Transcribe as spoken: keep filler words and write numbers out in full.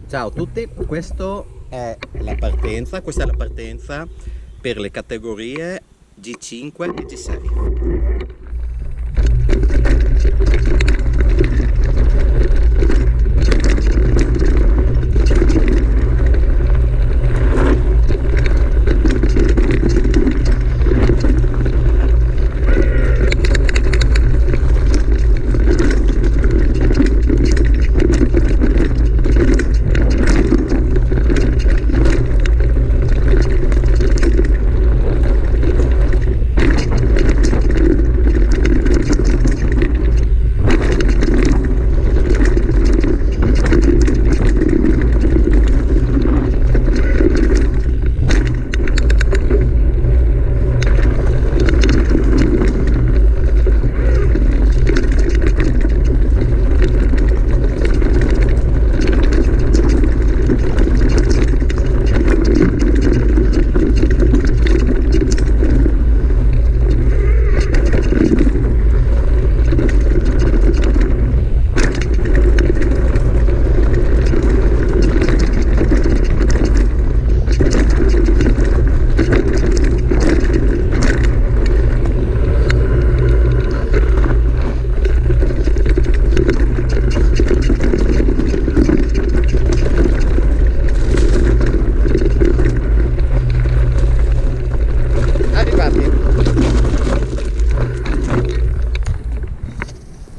Ciao a tutti, questa è la partenza, questa è la partenza per le categorie G cinque e G sei.